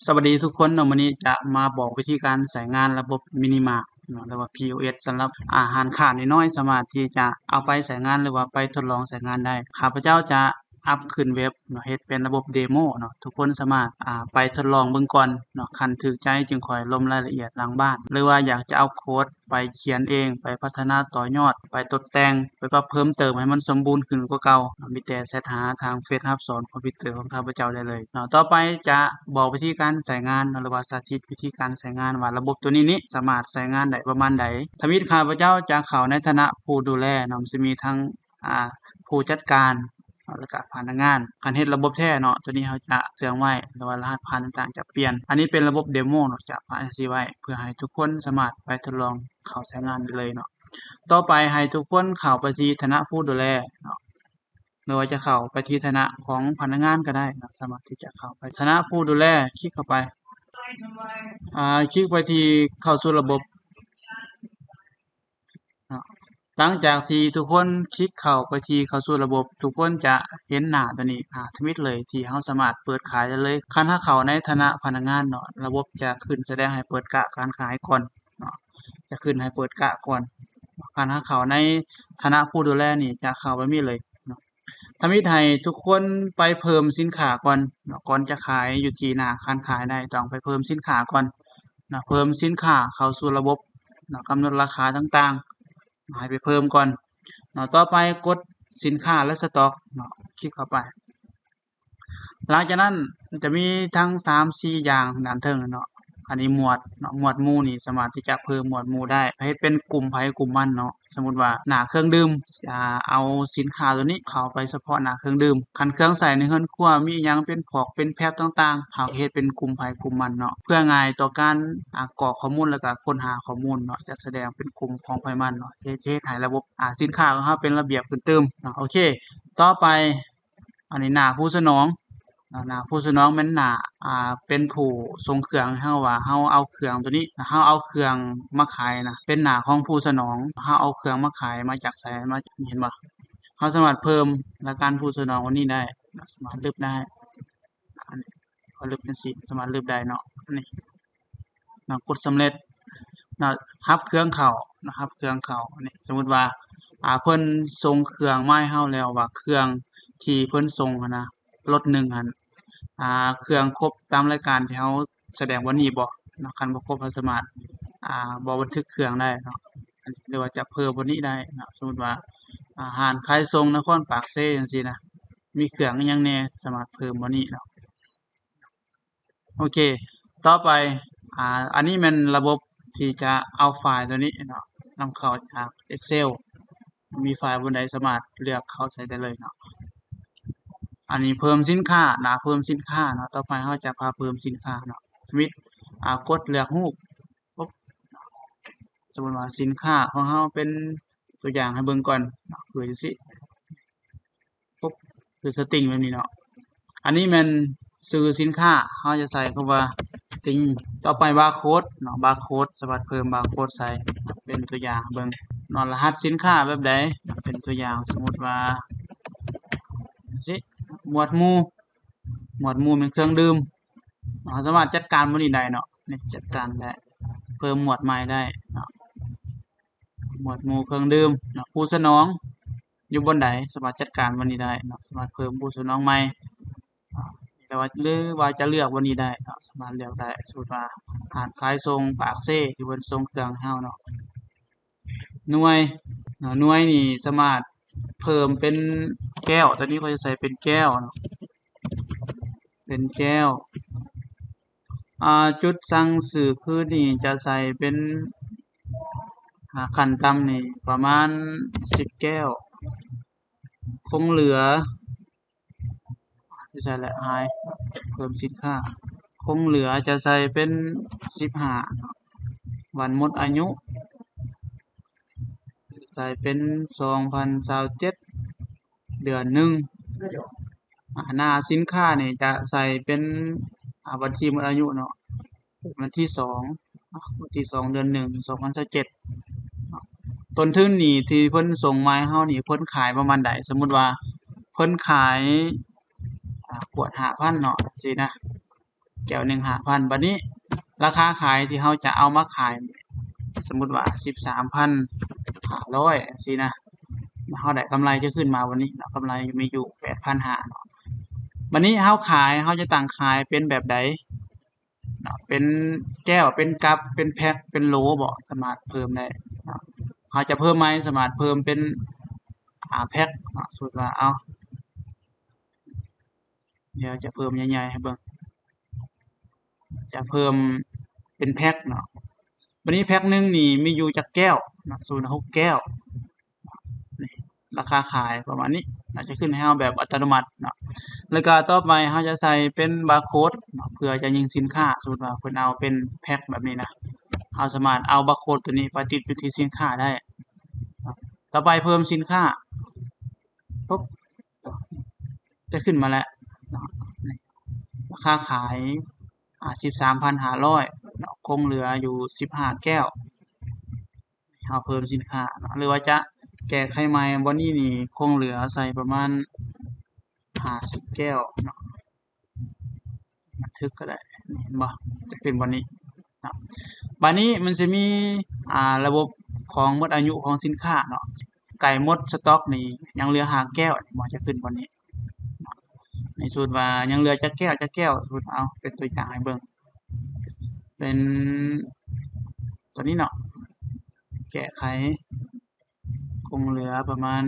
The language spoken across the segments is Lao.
ສະຫວັດດີທຸກຄົນເນາະ, ມື້ນີ້ຈະມາບອກວິທີການໃຊ້ງານລະບົບມິນິມາດເນາະ ຫຼືວ່າ ພີໂອເອັສ ສຳລັບ ອາ ຮ້ານຄ້ານ້ອຍໆ ສາມາດທີ່ຈະເອົາໄປໃຊ້ງານ ຫຼືວ່າໄປທົດລອງໃຊ້ງານໄດ້. ຂ້າພະເຈົ້າຈະອັບຂຶ້ນເວັບເນາະ, ເຮັດເປັນລະບົບເດໂມເນາະ, ທຸກຄົນສາມາດ ອາ ໄປທົດລອງເບິ່ງກ່ອນເນາະ, ຄັນຖືກໃຈຈຶ່ງຄ່ອຍລົງລາຍລະອຽດຫຼັງບ້ານ ຫຼືວ່າຢາກຈະເອົາໂຄດ ໄປຂຽນເອງ, ໄປພັດທະນາຕໍ່ຍອດ, ໄປຕົກແຕ່ງ, ໄປປັບເພີ່ມເຕີມໃຫ້ມັນສົມບູນຂຶ້ນກວ່າເກົ່າ, ມີແຕ່ແຊັດຫາທາງເຟສຮັບສອນຄອມພິວເຕີຂອງຂ້າພະເຈົ້າໄດ້ເລີຍເນາະ. ຕໍ່ໄປຈະບອກວິທີການໃຊ້ງານເນາະ ຫຼືວ່າສາທິດວິທີການໃຊ້ງານວ່າລະບົບໂຕນີ້ນີ້ສາມາດໃຊ້ງານໄດ້ປະມານໃດ. ທຳອິດຂ້າພະເຈົ້າຈະເຂົ້າໃນຖານະຜູ້ດູແລເນາະ, ມັນຈະມີທັງ ອາ ຜູ້ຈັດການ ແລ້ວກະພະນັກງານ. ຄັນເຮັດລະບົບແທ້ເນາະ ໂຕນີ້ເຮົາຈະເຊື່ອງໄວ້ ຫຼືວ່າລະຫັດຜ່ານຕ່າງໆຈະປ່ຽນ. ອັນນີ້ເປັນລະບົບເດໂມເນາະ, ຈະປະໃຫ້ຊີ້ໄວ້ ເພື່ອໃຫ້ທຸກຄົນສາມາດໄປທົດລອງເຂົ້າໃຊ້ງານໄດ້ເລີຍເນາະ. ຕໍ່ໄປໃຫ້ທຸກຄົນເຂົ້າໄປທີ່ຖານະຜູ້ດູແລເນາະ ຫຼືວ່າຈະເຂົ້າໄປທີ່ຖານະຂອງພະນັກງານກໍໄດ້ເນາະ, ສາມາດທີ່ຈະເຂົ້າໄປຖານະຜູ້ດູແລ, ຄລິກເຂົ້າໄປ ອາ ຄລິກໄປທີ່ເຂົ້າສູ່ລະບົບ ເນາະ. ຫຼັງຈາກທີ່ທຸກຄົນຄລິກເຂົ້າໄປທີ່ເຂົ້າສູ່ລະບົບ, ທຸກຄົນຈະເຫັນໜ້າໂຕນີ້ ອາ ທຳອິດເລີຍ ທີ່ເຮົາສາມາດເປີດຂາຍໄດ້ເລີຍ. ຄັນເຮົາເຂົ້າໃນຖານະພະນັກງານເນາະ, ລະບົບຈະຂຶ້ນສະແດງໃຫ້ເປີດກະການຂາຍກ່ອນເນາະ, ຈະຂຶ້ນໃຫ້ເປີດກະກ່ອນ. ຄັນເຮົາເຂົ້າໃນຖານະຜູ້ດູແລນີ້ ຈະເຂົ້າແບບນີ້ເລີຍເນາະ. ທຳອິດໃຫ້ທຸກຄົນໄປເພີ່ມສິນຄ້າກ່ອນເນາະ, ກ່ອນຈະຂາຍຢູ່ທີ່ໜ້າຮ້ານຂາຍໄດ້ ຕ້ອງໄປເພີ່ມສິນຄ້າກ່ອນເນາະ, ເພີ່ມສິນຄ້າເຂົ້າສູ່ລະບົບເນາະ, ກຳນົດລາຄາຕ່າງໆ ໃຫ້ໄປເພີ່ມກ່ອນເນາະ. ຕໍ່ໄປກົດສິນຄ້າ ແລະ ສະຕັອກເນາະ, ຄລິກເຂົ້າໄປ. ຫຼັງຈາກນັ້ນຈະມີທັງສາມສີ່ຢ່າງດ້ານເທິງເນາະ, ອັນນີ້ໝວດເນາະ, ໝວດໝູ່ນີ້ສາມາດທີ່ຈະເພີ່ມໝວດໝູ່ໄດ້, ເຮັດເປັນກຸ່ມໃຜກຸ່ມມັນເນາະ. ສົມມຸດວ່າໜ້າເຄື່ອງດື່ມ ອາ ເອົາສິນຄ້າໂຕນີ້ເຂົ້າໄປສະເພາະໜ້າເຄື່ອງດື່ມ. ຄັນເຄື່ອງໃຊ້ໃນເຮືອນຄົວ ມີອີ່ຫຍັງເປັນຜອກເປັນແຟັບຕ່າງໆ ເຮົາເຮັດເປັນກຸ່ມໃຜກຸ່ມມັນເນາະ, ເພື່ອງ່າຍຕໍ່ການ ອາ ກອກຂໍ້ມູນ ແລ້ວກະຄົ້ນຫາຂໍ້ມູນເນາະ, ຈະສະແດງເປັນກຸ່ມຂອງໃຜມັນເນາະ, ຈະ ຈະເຮັດໃຫ້ລະບົບ ອາ ສິນຄ້າຂອງເຮົາເປັນລະບຽບຂຶ້ນຕື່ມເນາະ. ໂອເຄ ຕໍ່ໄປ ອັນນີ້ໜ້າຜູ້ສະໜອງເນາະ, ໜ້າຜູ້ສະໜອງແມ່ນໜ້າ ອາ ເປັນຜູ້ສົ່ງເຄື່ອງໃຫ້ເຮົາ ວ່າເຮົາເອົາເຄື່ອງໂຕນີ້ ເຮົາເອົາເຄື່ອງມາຂາຍນະ, ເປັນໜ້າຂອງຜູ້ສະໜອງ, ເຮົາເອົາເຄື່ອງມາຂາຍມາຈາກໃສ ມາ ເຫັນບໍ່? ເຮົາສາມາດເພີ່ມລາຍການຜູ້ສະໜອງອັນນີ້ໄດ້ເນາະ, ສາມາດລຶບໄດ້ ອັນນີ້ ເຮົາລຶບຈັ່ງຊີ້ ສາມາດລຶບໄດ້ເນາະ. ອັນນີ້ເນາະ ກົດສຳເລັດເນາະ, ຮັບເຄື່ອງເຂົ້າເນາະ, ຮັບເຄື່ອງເຂົ້າ. ອັນນີ້ສົມມຸດວ່າ ອາ ເພິ່ນສົ່ງເຄື່ອງມາໃຫ້ເຮົາແລ້ວ ວ່າເຄື່ອງທີ່ເພິ່ນສົ່ງຫັ້ນນະ ລົດໜຶ່ງຫັ້ນ ອາ ເຄື່ອງຄົບຕາມລາຍການທີ່ເຮົາສະແດງບ່ອນນີ້ບໍ່ເນາະ, ຄັນບໍ່ຄົບເຮົາສາມາດ ອາ ບໍ່ບັນທຶກເຄື່ອງໄດ້ເນາະ, ຫຼືວ່າຈະເພີ່ມບ່ອນນີ້ໄດ້ເນາະ. ສົມມຸດວ່າ ອາ ຮ້ານຂາຍສົ່ງນະຄອນປາກເຊຈັ່ງຊີ້ນະ ມີເຄື່ອງອີ່ຫຍັງແດ່ ສາມາດເພີ່ມບ່ອນນີ້ເນາະ. ໂອເຄ ຕໍ່ໄປ ອາ ອັນນີ້ແມ່ນລະບົບທີ່ຈະເອົາໄຟລ໌ໂຕນີ້ເນາະ ນຳເຂົ້າຈາກ Excel, ມີໄຟລ໌ບ່ອນໃດສາມາດເລືອກເຂົ້າໃສ່ໄດ້ເລີຍເນາະ. ອັນນີ້ເພີ່ມສິນຄ້າ ໜ້າເພີ່ມສິນຄ້າເນາະ, ຕໍ່ໄປເຮົາຈະພາເພີ່ມສິນຄ້າເນາະ. ທຳອິດ ອາ ກົດເລືອກຮູບ ປຸບ ສົມມຸດວ່າສິນຄ້າຂອງເຮົາເປັນຕົວຢ່າງໃຫ້ເບິ່ງກ່ອນເນາະ, ຄືຈັ່ງຊີ້ ປຸບ ຄືສະຕຣິງແບບນີ້ເນາະ. ອັນນີ້ແມ່ນຊື່ສິນຄ້າ ເຮົາຈະໃສ່ຄຳວ່າສະຕຣິງ. ຕໍ່ໄປບາໂຄດເນາະ, ບາໂຄດ ສາມາດເພີ່ມບາໂຄດໃສ່ ເປັນຕົວຢ່າງໃຫ້ເບິ່ງເນາະ. ລະຫັດສິນຄ້າແບບໃດ ເປັນຕົວຢ່າງ ສົມມຸດວ່າຊີ້ ໝວດໝູ່ ໝວດໝູ່ແມ່ນເຄື່ອງດື່ມ, ເຮົາສາມາດຈັດການໝວດນີ້ໄດ້ເນາະ, ນີ້ຈັດການໄດ້ ເພີ່ມໝວດໃໝ່ໄດ້ເນາະ. ໝວດໝູ່ເຄື່ອງດື່ມເນາະ, ຜູ້ສະໜອງຢູ່ບ່ອນໃດ ສາມາດຈັດການບ່ອນນີ້ໄດ້ເນາະ, ສາມາດເພີ່ມຜູ້ສະໜອງໃໝ່ ແຕ່ວ່າ ຫຼືວ່າຈະເລືອກບ່ອນນີ້ໄດ້ເນາະ, ສາມາດເລືອກໄດ້. ສົມມຸດວ່າຮ້ານຂາຍສົ່ງປາກເຊ ທີ່ເພິ່ນສົ່ງເຄື່ອງໃຫ້ເຮົາເນາະ. ໜ່ວຍເນາະ, ໜ່ວຍນີ້ສາມາດເພີ່ມເປັນແກ້ວ, ຕອນນີ້ຂ້ອຍຈະໃສ່ເປັນແກ້ວເນາະ, ເປັນແກ້ວ. ອ່າ ຈຸດສັ່ງຊື້ຄືນນີ້ຈະໃສ່ເປັນ ອ່າ ຂັ້ນຕ່ຳນີ້ປະມານສິບແກ້ວ. ຄົງເຫຼືອ ຢູ່ໃສແຫຼະ ຫາຍ ເພີ່ມສິນຄ້າ. ຄົງເຫຼືອຈະໃສ່ເປັນສິບຫ້າເນາະ, ວັນໝົດອາຍຸ ໃສ່ເປັນສອງພັນຊາວເຈັດ ເດືອນໜຶ່ງ. ອາ ໜ້າສິນຄ້ານີ້ຈະໃສ່ເປັນ ອາ ວັນທີໝົດອາຍຸເນາະ, ວັນທີສອງ ວັນທີສອງ ເດືອນໜຶ່ງ ສອງພັນຊາວເຈັດ. ຕົ້ນທຶນນີ້ທີ່ເພິ່ນສົ່ງມາໃຫ້ເຮົານີ້ ເພິ່ນຂາຍປະມານໃດ? ສົມມຸດວ່າເພິ່ນຂາຍ ອາ ຂວດຫ້າພັນເນາະ ຊີ້ນະ, ແກ້ວໜຶ່ງຫ້າພັນ. ບັດນີ້ລາຄາຂາຍທີ່ເຮົາຈະເອົາມາຂາຍ ສົມມຸດວ່າສິບສາມພັນຫ້າຮ້ອຍ ຈັ່ງຊີ້ນະ ເຮົາໄດ້ກຳໄລຈະຂຶ້ນມາບັດນີ້ເນາະ ກຳໄລມີຢູ່ແປດພັນຫ້າເນາະ. ບັດນີ້ເຮົາຂາຍ ເຮົາຈະຕັ້ງຂາຍເປັນແບບໃດເນາະ ເປັນແກ້ວ ເປັນກັບ ເປັນແພັກ ເປັນໂຫຼບໍ ສາມາດເພີ່ມໄດ້ເນາະ. ເຮົາຈະເພີ່ມໃໝ່ ສາມາດເພີ່ມເປັນ ອາ ແພັກເນາະ ສົມມຸດວ່າ ເອົາ ດຽວຈະເພີ່ມໃຫຍ່ໆໃຫ້ເບິ່ງ ຈະເພີ່ມເປັນແພັກເນາະ. ບັດນີ້ແພັກໜຶ່ງນີ້ມີຢູ່ຈັກແກ້ວເນາະ ສົມມຸດວ່າຫົກແກ້ວ. ນີ້ລາຄາຂາຍປະມານນີ້ ໜ້າຈະຂຶ້ນໃຫ້ເຮົາແບບອັດຕະໂນມັດເນາະ. ແລ້ວກໍຕໍ່ໄປເຮົາຈະໃສ່ເປັນບາໂຄດເນາະ ເພື່ອຈະຍິງສິນຄ້າ. ສົມມຸດວ່າເພິ່ນເອົາເປັນແພັກແບບນີ້ນະ ເຮົາສາມາດເອົາບາໂຄດຕົວນີ້ໄປຕິດຢູ່ທີ່ສິນຄ້າໄດ້. ຕໍ່ໄປເພີ່ມສິນຄ້າ ປຸບ ຈະຂຶ້ນມາແລ້ວເນາະ ນີ້ ລາຄາຂາຍ ອາ ສິບສາມພັນຫ້າຮ້ອຍເນາະ ຄົງເຫຼືອຢູ່ສິບຫ້າແກ້ວ. ເຮົາເພີ່ມສິນຄ້າເນາະ ຫຼືວ່າຈະແກ້ໄຂໃໝ່ ບ່ອນນີ້ນີ້ຄົງເຫຼືອໃສ່ປະມານຫ້າສິບແກ້ວເນາະ. ບັນທຶກກໍໄດ້ ເຫັນບໍ່ ຈະຂຶ້ນບ່ອນນີ້ເນາະ. ບາດນີ້ມັນຊິມີ ອາ ລະບົບຂອງໝົດອາຍຸຂອງສິນຄ້າເນາະ ໃກ້ໝົດສະຕັອກນີ້ຍັງເຫຼືອຫ້າແກ້ວ ເຫັນບໍ່ ຈະຂຶ້ນບ່ອນນີ້ເນາະ. ໃນສົມມຸດວ່າຍັງເຫຼືອຈັກແກ້ວ ຈັກແກ້ວ ສົມມຸດ ເອົາເປັນຕົວຢ່າງໃຫ້ເບິ່ງ ເປັນຕົວນີ້ເນາະ ແກ້ໄຂ ຄົງເຫຼືອປະມານ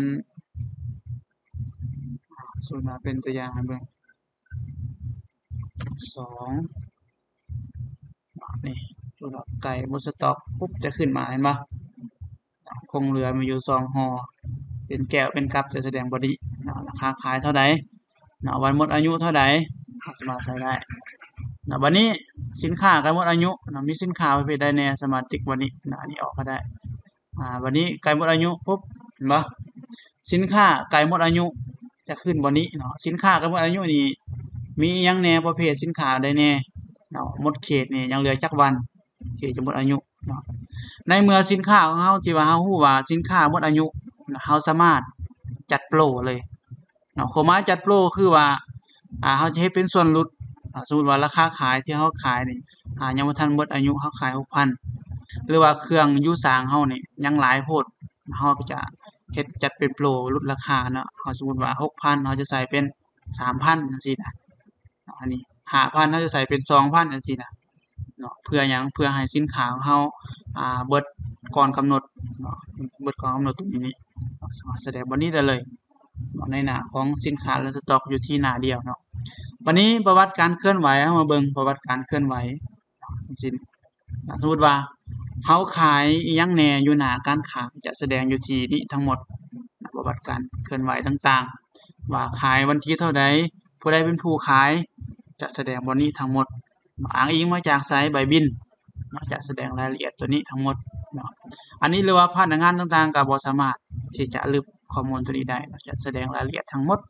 ສົມມຸດວ່າເປັນຕົວຢ່າງໃຫ້ເບິ່ງ ສອງ ນີ້ ຕົວໃກ້ໝົດສະຕັອກປຸບ ຈະຂຶ້ນມາ ເຫັນບໍ່ ຄົງເຫຼືອມີຢູ່ສອງຫໍ່ ເປັນແກ້ວເປັນກັບ ຈະສະແດງບໍ່ດີເນາະ. ລາຄາຂາຍເທົ່າໃດເນາະ ວັນໝົດອາຍຸເທົ່າໃດ ເຮົາສາມາດໃສ່ໄດ້ເນາະ. ບັດນີ້ສິນຄ້າໃກ້ໝົດອາຍຸເນາະ ມີສິນຄ້າປະເພດໃດແດ່ ສາມາດຕິກບ່ອນນີ້ເນາະ ອັນນີ້ອອກກໍໄດ້. ອາ ບັດນີ້ໃກ້ໝົດອາຍຸປຸບ ເຫັນບໍ່ ສິນຄ້າໃກ້ໝົດອາຍຸຈະຂຶ້ນບ່ອນນີ້ເນາະ. ສິນຄ້າໃກ້ໝົດອາຍຸນີ້ມີອີ່ຫຍັງແດ່ ປະເພດສິນຄ້າໃດແດ່ເນາະ ໝົດເຂດນີ້ຍັງເຫຼືອຈັກວັນ ທີ່ຈະໝົດອາຍຸເນາະ. ໃນເມື່ອສິນຄ້າຂອງເຮົາທີ່ວ່າເຮົາຮູ້ວ່າສິນຄ້າໝົດອາຍຸ ເຮົາສາມາດຈັດໂປຣເລີຍເນາະ. ຄວາມໝາຍຈັດໂປຣຄືວ່າ ອາ ເຮົາຈະເຮັດເປັນສ່ວນຫຼຸດ ອາ ສົມມຸດວ່າລາຄາຂາຍທີ່ເຮົາຂາຍນີ້ ອາ ຍັງບໍ່ທັນໝົດອາຍຸ ເຮົາຂາຍຫົກພັນ ຫຼືວ່າເຄື່ອງຢູ່ສາງເຮົານີ້ຍັງຫຼາຍໂພດ ເຮົາກໍຈະເຮັດຈັດເປັນໂປຣຫຼຸດລາຄາເນາະ. ເຮົາສົມມຸດວ່າຫົກພັນ ເຮົາຈະໃສ່ເປັນສາມພັນ ຈັ່ງຊີ້ນະ. ອັນນີ້ຫ້າພັນ ເຮົາຈະໃສ່ເປັນສອງພັນ ຈັ່ງຊີ້ນະເນາະ. ເພື່ອຫຍັງ? ເພື່ອໃຫ້ສິນຄ້າຂອງເຮົາ ອາ ເບິດກ່ອນກຳນົດເນາະ ເບິດກ່ອນກຳນົດຕົງນີ້ ສະແດງບ່ອນນີ້ໄດ້ເລີຍເນາະ ໃນໜ້າຂອງສິນຄ້າ ແລະ ສະຕັອກຢູ່ທີ່ໜ້າດຽວເນາະ. ບັດນີ້ປະຫວັດການເຄື່ອນໄຫວ ເຮົາມາເບິ່ງປະຫວັດການເຄື່ອນໄຫວ ຈັ່ງຊີ້ ສົມມຸດວ່າເຮົາຂາຍອີ່ຫຍັງແດ່ຢູ່ໜ້າການຄ້າ ຈະສະແດງຢູ່ທີ່ນີ້ທັງໝົດ ປະຫວັດການເຄື່ອນໄຫວຕ່າງໆ ວ່າຂາຍວັນທີເທົ່າໃດ ຜູ້ໃດເປັນຜູ້ຂາຍ ຈະສະແດງບ່ອນນີ້ທັງໝົດ. ອ້າງອີງມາຈາກໃສ? ໃບບິນເນາະ ຈະສະແດງລາຍລະອຽດຕົວນີ້ທັງໝົດເນາະ. ອັນນີ້ເລີຍວ່າພະນັກງານຕ່າງໆກໍບໍ່ສາມາດທີ່ຈະລຶບຂໍ້ມູນຕົວນີ້ໄດ້ເນາະ ຈະສະແດງລາຍລະອຽດທັງໝົດ.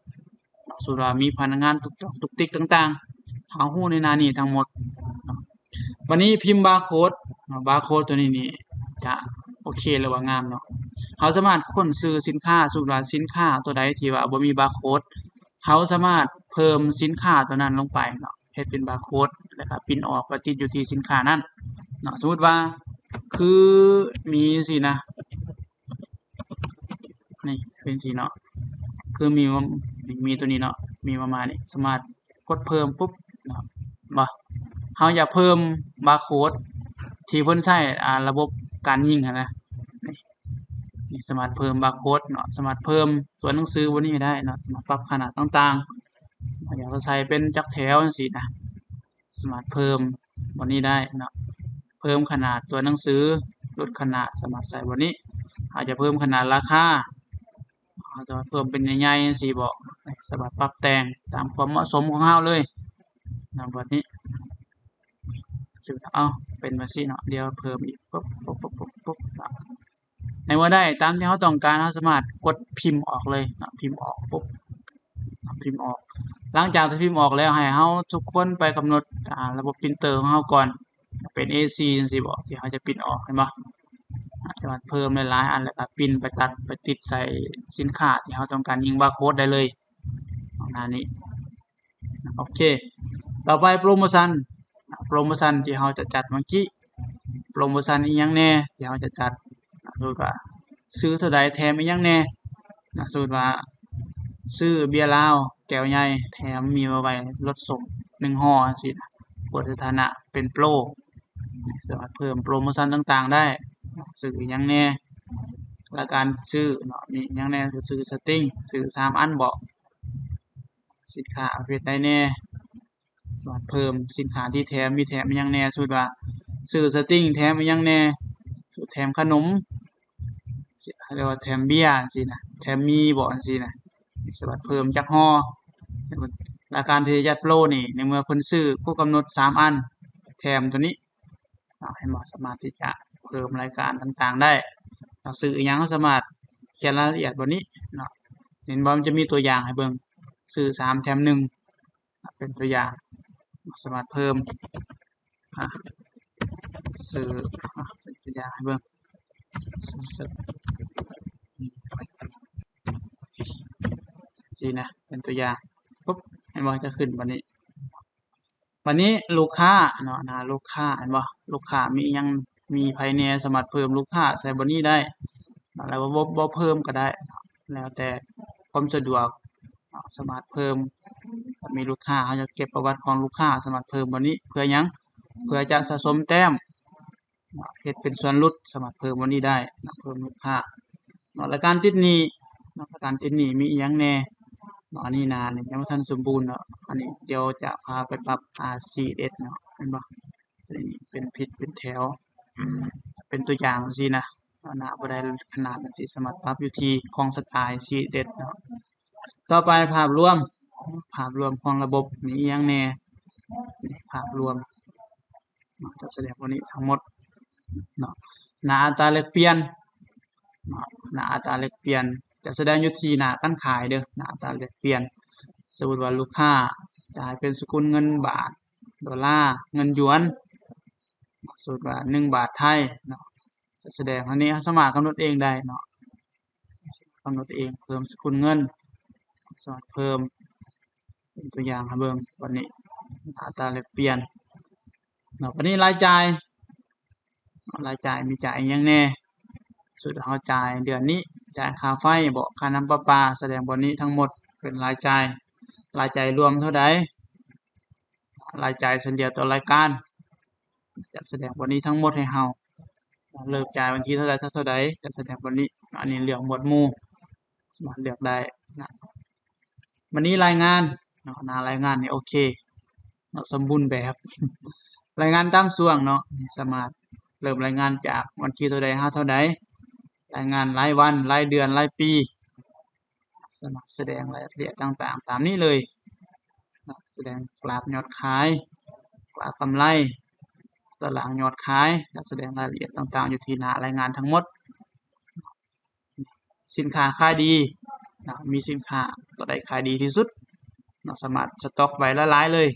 ສົມມຸດວ່າມີພະນັກງານຕຸກຕອກຕຸກຕິກຕ່າງໆ ເຮົາຮູ້ໃນໜ້ານີ້ທັງໝົດເນາະ. ບັດນີ້ພິມບາໂຄດເນາະ ບາໂຄດຕົວນີ້ນີ້ຈະໂອເຄ ຫຼືວ່າງາມເນາະ. ເຮົາສາມາດຄົ້ນຊື່ສິນຄ້າ ສົມມຸດວ່າສິນຄ້າຕົວໃດທີ່ວ່າບໍ່ມີບາໂຄດ ເຮົາສາມາດເພີ່ມສິນຄ້າຕົວນັ້ນລົງໄປເນາະ ເຮັດເປັນບາໂຄດ ແລ້ວກໍປຣິ້ນອອກໄປຕິດຢູ່ທີ່ສິນຄ້ານັ້ນເນາະ. ສົມມຸດວ່າຄືມີຈັ່ງຊີ້ນະ ນີ້ເປັນຊີ້ເນາະ ຄືມີ ມີຕົວນີ້ເນາະ ມີປະມານນີ້ ສາມາດກົດເພີ່ມປຸບເນາະ ບໍ່ ເຮົາຢາກເພີ່ມບາໂຄດທີ່ເພິ່ນໃຊ້ ອາ ລະບົບການຍິງຫັ້ນນະ ນີ້ ນີ້ສາມາດເພີ່ມບາໂຄດເນາະ ສາມາດເພີ່ມຕົວໜັງສືຕົວນີ້ໃຫ້ໄດ້ເນາະ ສາມາດປັບຂະໜາດຕ່າງໆ ຢາກໃສ່ເປັນຈັກແຖວຈັ່ງຊີ້ນະ ສາມາດເພີ່ມບ່ອນນີ້ໄດ້ເນາະ ເພີ່ມຂະໜາດຕົວໜັງສື ຫຼຸດຂະໜາດ ສາມາດໃສ່ບ່ອນນີ້. ອາດຈະເພີ່ມຂະໜາດລາຄາ ເຮົາຈະເພີ່ມເປັນໃຫຍ່ໆຈັ່ງຊີ້ບໍ ສາມາດປັບແຕ່ງຕາມຄວາມເໝາະສົມຂອງເຮົາເລີຍນະ ແບບນີ້. ເອົາ ເປັນແບບຊີ້ເນາະ ດຽວເພີ່ມອີກ ປຸບ ປຸບ ປຸບ ປຸບ ໃນເມື່ອໃດຕາມທີ່ເຮົາຕ້ອງການ ເຮົາສາມາດກົດພິມອອກເລີຍເນາະ ພິມອອກປຸບ ພິມອອກ. ຫຼັງຈາກທີ່ພິມອອກແລ້ວ ໃຫ້ເຮົາທຸກຄົນໄປກຳນົດ ອາ ລະບົບປຣິນເຕີຂອງເຮົາກ່ອນ ເປັນເອສີ່ຈັ່ງຊີ້ບໍ ທີ່ເຮົາຈະປຣິ້ນອອກ ເຫັນບໍ່? ອາດຈະເພີ່ມຫຼາຍໆອັນ ແລ້ວກໍປຣິ້ນໄປຕັດໄປຕິດໃສ່ສິນຄ້າທີ່ເຮົາຕ້ອງການຍິງບາໂຄດໄດ້ເລີຍ ປະມານນີ້. ໂອເຄ ຕໍ່ໄປໂປຣໂມຊັນ ໂປຣໂມຊັນທີ່ເຮົາຈະຈັດເມື່ອກີ້ ໂປຣໂມຊັນອີ່ຫຍັງແດ່ທີ່ເຮົາຈະຈັດ ສົມມຸດວ່າຊື້ເທົ່າໃດແຖມອີ່ຫຍັງແດ່ ສົມມຸດວ່າຊື້ເບຍລາວແກ້ວໃຫຍ່ແຖມມີມາໄວ້ລົດສົ້ມໜຶ່ງຫໍ່ ຈັ່ງຊີ້ນະ ເພິ່ນສະຖານະເປັນໂປຣ ສາມາດເພີ່ມໂປຣໂມຊັນຕ່າງໆໄດ້ ຊື້ອີ່ຫຍັງແດ່ ລາຍການຊື້ເນາະ ມີຫຍັງແດ່ ຊື້ສະຕິງ ຊື້ສາມອັນບໍ ສິນຄ້າປະເພດໃດແດ່ ສາມາດເພີ່ມສິນຄ້າທີ່ແຖມ ມີແຖມອີ່ຫຍັງແດ່ ສົມມຸດວ່າຊື້ສະຕິງແຖມອີ່ຫຍັງແດ່ ແຖມຂະໜົມ ເອີ້ນວ່າແຖມເບຍຈັ່ງຊີ້ນະ ແຖມໝີ່ບໍ ຈັ່ງຊີ້ນະ ສາມາດເພີ່ມຈັກຫໍ່ ລາຍການທີ່ຈະຈັດໂປຣນີ້ ໃນເມື່ອເພິ່ນຊື້ຄົບກຳນົດສາມອັນ ແຖມໂຕນີ້ ເຫັນບໍ່ ສາມາດທີ່ຈະເພີ່ມລາຍການຕ່າງໆໄດ້ ເຮົາຊື້ອີ່ຫຍັງ ເຮົາສາມາດຂຽນລາຍລະອຽດບ່ອນນີ້ເນາະ ເຫັນບໍ່ ມັນຈະມີຕົວຢ່າງໃຫ້ເບິ່ງ ຊື້ສາມແຖມໜຶ່ງ ເປັນຕົວຢ່າງ ສາມາດເພີ່ມ ອາ ຊື້ ອາ ເປັນຕົວຢ່າງໃຫ້ເບິ່ງ ຊີ້ນະ ເປັນຕົວຢ່າງ ປຸບ ເຫັນບໍ່ ຈະຂຶ້ນບາດນີ້ ບາດນີ້ລູກຄ້າເນາະ ໜ້າລູກຄ້າ ເຫັນບໍ່ ລູກຄ້າມີຫຍັງ ມີໃຜແດ່ ສາມາດເພີ່ມລູກຄ້າໃສ່ບ່ອນນີ້ໄດ້ ແລ້ວບໍ່ ບໍ່ເພີ່ມກໍໄດ້ ແລ້ວແຕ່ຄວາມສະດວກ ສາມາດເພີ່ມ ມີລູກຄ້າ ເຮົາຢາກເກັບປະຫວັດຂອງລູກຄ້າ ສາມາດເພີ່ມບ່ອນນີ້ ເພື່ອຫຍັງ ເພື່ອຈະສະສົມແຕ້ມ ເຮັດເປັນສ່ວນຫຼຸດ ສາມາດເພີ່ມບ່ອນນີ້ໄດ້ ເພີ່ມລູກຄ້າ ລາຍການຕິດໜີ້ ລາຍການຕິດໜີ້ມີອີ່ຫຍັງແດ່ ອັນນີ້ໜ້ານີ້ຍັງບໍ່ທັນສົມບູນເນາະ ອັນນີ້ດຽວຈະພາໄປປັບ ອາ ຊີເອັດເນາະ ເຫັນບໍ່ ອັນນີ້ເປັນຜິດເປັນແຖວ ເປັນຕົວຢ່າງຈັ່ງຊີ້ນະ ໜ້າບໍ່ໄດ້ຂະໜາດຈັ່ງຊີ້ ສາມາດປັບຢູ່ທີ່ຂອງສະໄຕລ໌ ຊີເອັດເນາະ ຕໍ່ໄປພາບລວມ ພາບລວມຂອງລະບົບມີອີ່ຫຍັງແດ່ ພາບລວມ ຈະສະແດງບ່ອນນີ້ທັງໝົດເນາະ ໜ້າອັດຕາແລກປ່ຽນເນາະ ໜ້າອັດຕາແລກປ່ຽນ ຈະສະແດງຢູ່ທີ່ໜ້າການຂາຍເດີ້ ໜ້າອັດຕາແລກປ່ຽນ ສົມມຸດວ່າລູກຄ້າຈ່າຍເປັນສະກຸນເງິນບາດ ໂດລາ ເງິນຢວນ ສົມມຸດວ່າໜຶ່ງບາດໄທເນາະ ຈະສະແດງອັນນີ້ ເຮົາສາມາດກຳນົດເອງໄດ້ເນາະ ກຳນົດເອງ ເພີ່ມສະກຸນເງິນ ສາມາດເພີ່ມ ເປັນຕົວຢ່າງໃຫ້ເບິ່ງ ບັດນີ້ອັດຕາແລກປ່ຽນເນາະ ບັດນີ້ລາຍຈ່າຍ ລາຍຈ່າຍມີຈ່າຍອີ່ຫຍັງແດ່ ສົມມຸດເຮົາຈ່າຍເດືອນນີ້ ຈ່າຍຄ່າໄຟບໍ ຄ່ານ້ຳປະປາ ສະແດງບ່ອນນີ້ທັງໝົດເປັນລາຍຈ່າຍ ລາຍຈ່າຍລວມເທົ່າໃດ ລາຍຈ່າຍສ່ວນດຽວຕໍ່ລາຍການ ຈະສະແດງບ່ອນນີ້ທັງໝົດໃຫ້ເຮົາ ເລີ່ມຈ່າຍວັນທີເທົ່າໃດ ເທົ່າໃດ ຈະສະແດງບ່ອນນີ້ ອັນນີ້ເລືອກໝວດໝູ່ ສາມາດເລືອກໄດ້ນະ ບັດນີ້ລາຍງານເນາະ ໜ້າລາຍງານນີ້ໂອເຄເນາະ ສົມບູນແບບ ລາຍງານຕາມຊ່ວງເນາະ ສາມາດເລີ່ມລາຍງານຈາກວັນທີເທົ່າໃດຫາເທົ່າໃດ ລາຍງານລາຍວັນ ລາຍເດືອນ ລາຍປີ ສາມາດສະແດງລາຍລະອຽດຕ່າງໆຕາມນີ້ເລີຍເນາະ ສະແດງກຣາຟຍອດຂາຍ ກຣາຟກຳໄລ ຕາລາງຍອດຂາຍ ແລະ ສະແດງລາຍລະອຽດຕ່າງໆຢູ່ທີ່ໜ້າລາຍງານທັງໝົດ ສິນຄ້າຂາຍດີເນາະ ມີສິນຄ້າຕົວໃດຂາຍດີທີ່ສຸດເນາະ ສາມາດສະຕັອກໄວ້ຫຼາຍໆເລີຍ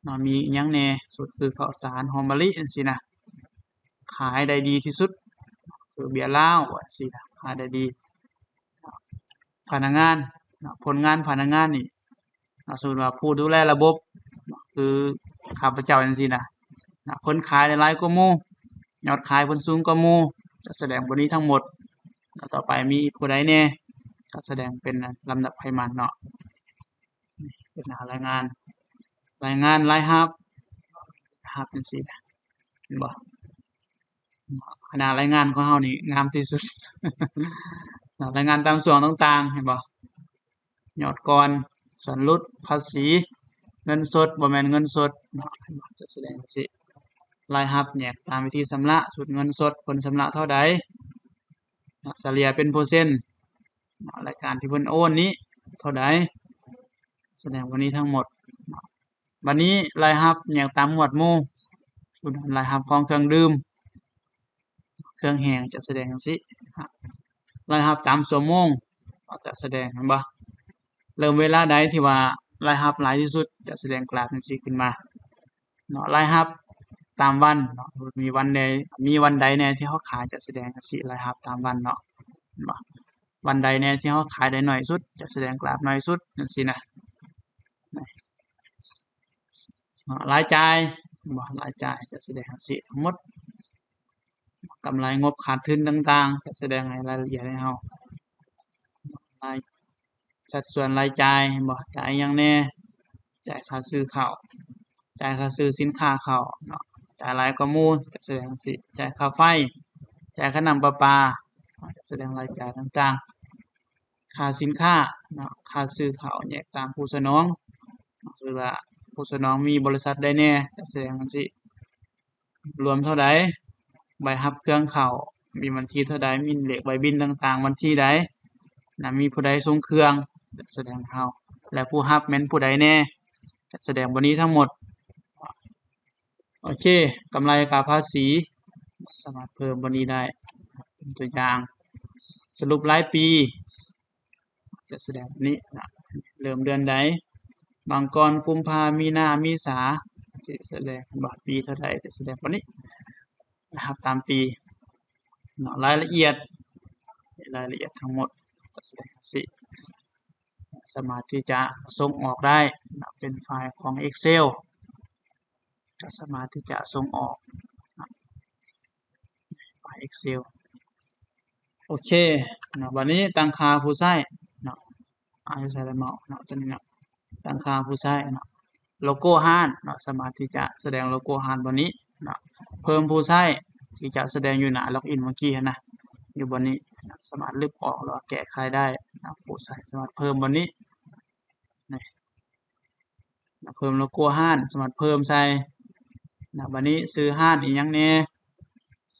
ເນາະ ມີອີ່ຫຍັງແດ່ ສຸດຄືເຂົ້າສານ ຫອມມະລິ ຈັ່ງຊີ້ນະ ຂາຍໄດ້ດີທີ່ສຸດ ຄືເບຍລາວ ຈັ່ງຊີ້ນະ ຂາຍໄດ້ດີ ພະນັກງານເນາະ ຜົນງານພະນັກງານນີ້ ເນາະ ສົມມຸດວ່າຜູ້ດູແລລະບົບ ເນາະ ຄືຂ້າພະເຈົ້າຈັ່ງຊີ້ນະ ເນາະ ເພິ່ນຂາຍໄດ້ຫຼາຍກວ່າໝູ່ ຍອດຂາຍເພິ່ນສູງກວ່າໝູ່ ຈະສະແດງບ່ອນນີ້ທັງໝົດ ແລ້ວຕໍ່ໄປມີຜູ້ໃດແດ່ ກໍສະແດງເປັນລຳດັບໄພມັນເນາະ ເປັນໜ້າລາຍງານ ລາຍງານລາຍຮັບ ຮັບຈັ່ງຊີ້ນະ ເຫັນບໍ່ ເນາະ ໜ້າລາຍງານຂອງເຮົານີ້ງາມທີ່ສຸດ ເນາະ ລາຍງານຕາມຊ່ວງຕ່າງໆ ເຫັນບໍ່ ຍອດກ່ອນ ສ່ວນຫຼຸດ ພາສີ ເງິນສົດ ບໍ່ແມ່ນເງິນສົດເນາະ ຈະສະແດງຈັ່ງຊີ້ ລາຍຮັບແຍກຕາມວິທີຊຳລະ ຊຸດເງິນສົດ ເພິ່ນຊຳລະເທົ່າໃດ ສະເລ່ຍເປັນເປີເຊັນ ລາຍການທີ່ເພິ່ນໂອນນີ້ເທົ່າໃດ ສະແດງບ່ອນນີ້ທັງໝົດ ບັດນີ້ລາຍຮັບແຍກຕາມໝວດໝູ່ ລາຍຮັບຂອງເຄື່ອງດື່ມ ເຄື່ອງແຫ້ງຈະສະແດງຈັ່ງຊີ້ ລາຍຮັບຕາມຊົ່ວໂມງ ຈະສະແດງ ເຫັນບໍ່ ເລີ່ມເວລາໃດທີ່ວ່າລາຍຮັບຫຼາຍທີ່ສຸດ ຈະສະແດງກຣາຟຈັ່ງຊີ້ຂຶ້ນມາເນາະ ລາຍຮັບຕາມວັນເນາະ ມີວັນໃດ ມີວັນໃດແດ່ທີ່ເຮົາຂາຍ ຈະສະແດງຈັ່ງຊີ້ ລາຍຮັບຕາມວັນເນາະ ເຫັນບໍ່ ວັນໃດແດ່ທີ່ເຮົາຂາຍໄດ້ໜ້ອຍສຸດ ຈະສະແດງກຣາຟໜ້ອຍສຸດ ຈັ່ງຊີ້ນະ ເນາະ ລາຍຈ່າຍ ບໍ່ ລາຍຈ່າຍຈະສະແດງຈັ່ງຊີ້ທັງໝົດ. ກຳໄລ ງົບຂາດທຶນຕ່າງໆ ຈະສະແດງໃຫ້ລາຍລະອຽດໃຫ້ເຮົາ. ລາຍ ສັດສ່ວນລາຍຈ່າຍ ເຫັນບໍ່? ຈ່າຍຫຍັງແດ່? ຈ່າຍຄ່າຊື້ເຂົ້າ, ຈ່າຍຄ່າຊື້ສິນຄ້າເຂົ້າເນາະ, ຈ່າຍຫຼາຍກວ່າໝູ່ ຈະສະແດງຈັ່ງຊີ້, ຈ່າຍຄ່າໄຟ, ຈ່າຍຄ່ານ້ຳປະປາ, ຈະສະແດງລາຍຈ່າຍຕ່າງໆ. ຄ່າສິນຄ້າເນາະ, ຄ່າຊື້ເຂົ້າແຍກຕາມຜູ້ສະໜອງ, ຫຼືວ່າຜູ້ສະໜອງມີບໍລິສັດໃດແດ່ ຈະສະແດງຈັ່ງຊີ້. ລວມເທົ່າໃດ, ໃບຮັບເຄື່ອງເຂົ້າ ມີບັນທີເທົ່າໃດ, ມີເລກໃບບິນຕ່າງໆ ບັນທີໃດນະ, ມີຜູ້ໃດສົ່ງເຄື່ອງ ຈະສະແດງໃຫ້ເຮົາ ແລະ ຜູ້ຮັບແມ່ນຜູ້ໃດແດ່ ຈະສະແດງບ່ອນນີ້ທັງໝົດ. ໂອເຄ, ກຳໄລກັບພາສີ ສາມາດເພີ່ມບ່ອນນີ້ໄດ້ ເປັນຕົວຢ່າງ. ສະຫຼຸບລາຍປີ ຈະສະແດງນີ້ນະ, ເລີ່ມເດືອນໃດ, ມັງກອນ, ກຸມພາ, ມີນາ, ເມສາ ຊິສະແດງວ່າປີເທົ່າໃດ ຈະສະແດງວ່ານີ້ນະ, ຮັບຕາມປີເນາະ. ລາຍລະອຽດ, ລາຍລະອຽດທັງໝົດ ຈະສະແດງຊີ້, ສາມາດທີ່ຈະສົ່ງອອກໄດ້ນະ, ເປັນໄຟລ໌ຂອງ Excel ກໍສາມາດທີ່ຈະສົ່ງອອກນະ, ໄຟລ໌ Excel. ໂອເຄເນາະ, ບັດນີ້ຕັ້ງຄ່າຜູ້ໃຊ້ເນາະ, ອາ ຢູ່ໃສລະເໝາະເນາະ, ຕົວນີ້ເນາະ, ຕັ້ງຄ່າຜູ້ໃຊ້ເນາະ, ໂລໂກ້ຮ້ານເນາະ, ສາມາດທີ່ຈະສະແດງໂລໂກ້ຮ້ານບ່ອນນີ້ເນາະ, ເພີ່ມຜູ້ໃຊ້ທີ່ຈະສະແດງຢູ່ໜ້າລັອກອິນເມື່ອກີ້ຫັ້ນນະ, ຢູ່ບ່ອນນີ້ນະ, ສາມາດລຶບອອກ ຫຼືວ່າແກ້ໄຂໄດ້ນະ, ຜູ້ໃຊ້ສາມາດເພີ່ມບ່ອນນີ້ນະ. ເພີ່ມໂລໂກ້ຮ້ານ ສາມາດເພີ່ມໃສ່ນະ. ບັດນີ້ຊື່ຮ້ານອີ່ຫຍັງແດ່?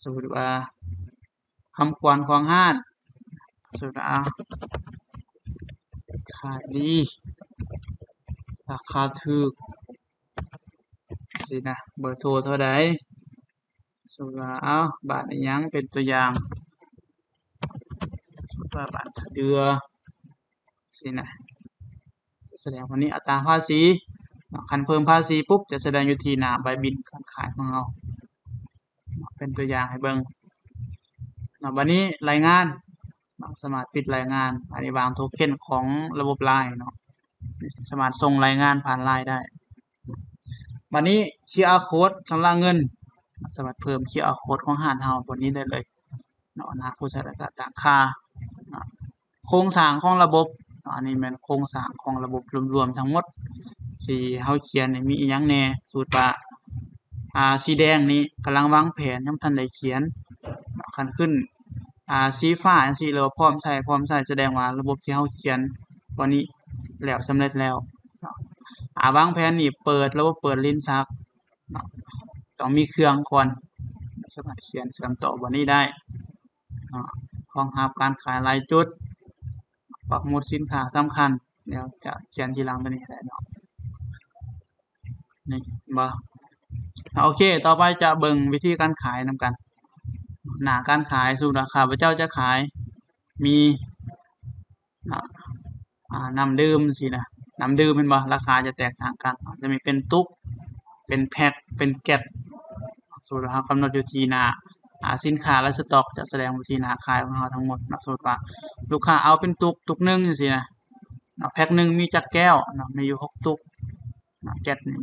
ສົມມຸດວ່າ ຄຳຂວັນຂອງຮ້ານ, ສົມມຸດວ່າ ຂາຍດີ ລາຄາຖືກ ຊີ້ນະ, ເບີໂທເທົ່າໃດ? ສົມມຸດວ່າ ເອົາ ບ້ານອີ່ຫຍັງ ເປັນຕົວຢ່າງ, ສົມມຸດວ່າ ບ້ານທ່າເດື່ອ ຊີ້ນະ, ຈະສະແດງວັນນີ້ອັດຕາພາສີເນາະ, ຄັນເພີ່ມພາສີປຸບ ຈະສະແດງຢູ່ທີ່ໜ້າໃບບິນການຂາຍຂອງເຮົາເນາະ, ເປັນຕົວຢ່າງໃຫ້ເບິ່ງເນາະ. ບັດນີ້ລາຍງານເນາະ, ສາມາດປິດລາຍງານ, ອັນນີ້ວາງໂທເຄັນຂອງລະບົບລາຍເນາະ, ສາມາດສົ່ງລາຍງານຜ່ານລາຍໄດ້. ບັດນີ້ QR code ຊຳລະເງິນ, ສາມາດເພີ່ມ QR code ຂອງຮ້ານເຮົາບ່ອນນີ້ໄດ້ເລີຍເນາະ, ໜ້າຜູ້ໃຊ້ລະກະຕັ້ງຄ່າເນາະ. ໂຄງສ້າງຂອງລະບົບເນາະ, ອັນນີ້ແມ່ນໂຄງສ້າງຂອງລະບົບລວມໆທັງໝົດ ທີ່ເຮົາຂຽນນີ້ມີອີ່ຫຍັງແດ່. ສົມມຸດວ່າ ອາ ສີແດງນີ້ກຳລັງວາງແຜນ ຍັງບໍ່ທັນໄດ້ຂຽນເນາະ, ຄັນຂຶ້ນ ອາ ສີຟ້າຈັ່ງຊີ້ ຫຼືວ່າພ້ອມໃຊ້ ພ້ອມໃຊ້ ສະແດງວ່າລະບົບທີ່ເຮົາຂຽນວັນນີ້ແລ້ວ ສຳເລັດແລ້ວເນາະ. ອາ ວາງແຜນນີ້ເປີດ ລະບົບເປີດລິ້ນຊັກເນາະ, ຕ້ອງມີເຄື່ອງກ່ອນ ສາມາດຂຽນເຊື່ອມຕໍ່ບ່ອນນີ້ໄດ້ເນາະ. ຮອງຮັບການຂາຍຫຼາຍຈຸດ, ປັກໝຸດສິນຄ້າສຳຄັນ ດຽວຈະຂຽນທີຫຼັງຕົວນີ້ກໍໄດ້ເນາະ. ນີ້ ເຫັນບໍ່? ໂອເຄ, ຕໍ່ໄປຈະເບິ່ງວິທີການຂາຍນຳກັນ. ໜ້າການຂາຍ, ສົມມຸດວ່າຂ້າພະເຈົ້າຈະຂາຍ ມີ ອາ ອາ ນ້ຳດື່ມຊີ້ນະ, ນ້ຳດື່ມ ເຫັນບໍ່? ລາຄາຈະແຕກຕ່າງກັນ, ຈະມີເປັນຕຸກ ເປັນແພັກ ເປັນແກັດ. ສົມມຸດວ່າເຮົາກຳນົດຢູ່ທີ່ໜ້າ ອາ ສິນຄ້າ ແລະ ສະຕັອກ ຈະສະແດງຢູ່ທີ່ໜ້າຂາຍຂອງເຮົາທັງໝົດເນາະ. ສົມມຸດວ່າລູກຄ້າເອົາເປັນຕຸກ ຕຸກໜຶ່ງຈັ່ງຊີ້ນະເນາະ, ແພັກໜຶ່ງມີຈັກແກ້ວເນາະ, ມີຢູ່ຫົກຕຸກເນາະ, ແກັດໜຶ່ງ